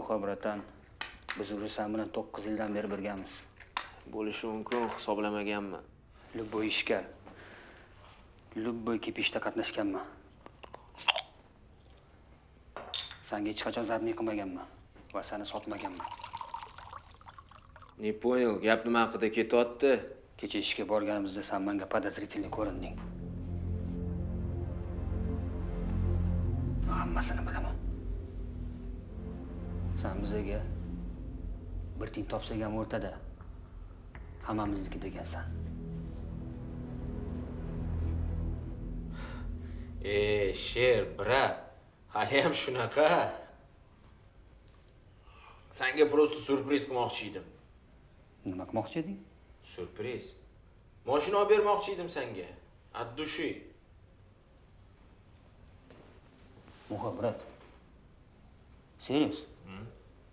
Muha, братан, biz уже san bilan 9 yildan beri birgamiz. Bo'lishi mumkin, hisoblamaganman. Любой ishga, любой кипишda qatnashganman. Sanga hech qachon задний qilmaganman va seni sotmaganman. Не понял, gap nima haqida ketyapti? Kecha ishga borganimizda san menga подозрительный ko'rinding. Hammasini bilaman. San bizaga bir tiyin topsak ham o'rtada hammamizniki degansan. E, Sher, brat, haliyam shunaqa. Sanga просто syurpriz qilmoqchi edim. Nima qilmoqchi eding? Syurpriz. Mashina olib bermoqchi edim senga. От души. Muha, brat. Serious?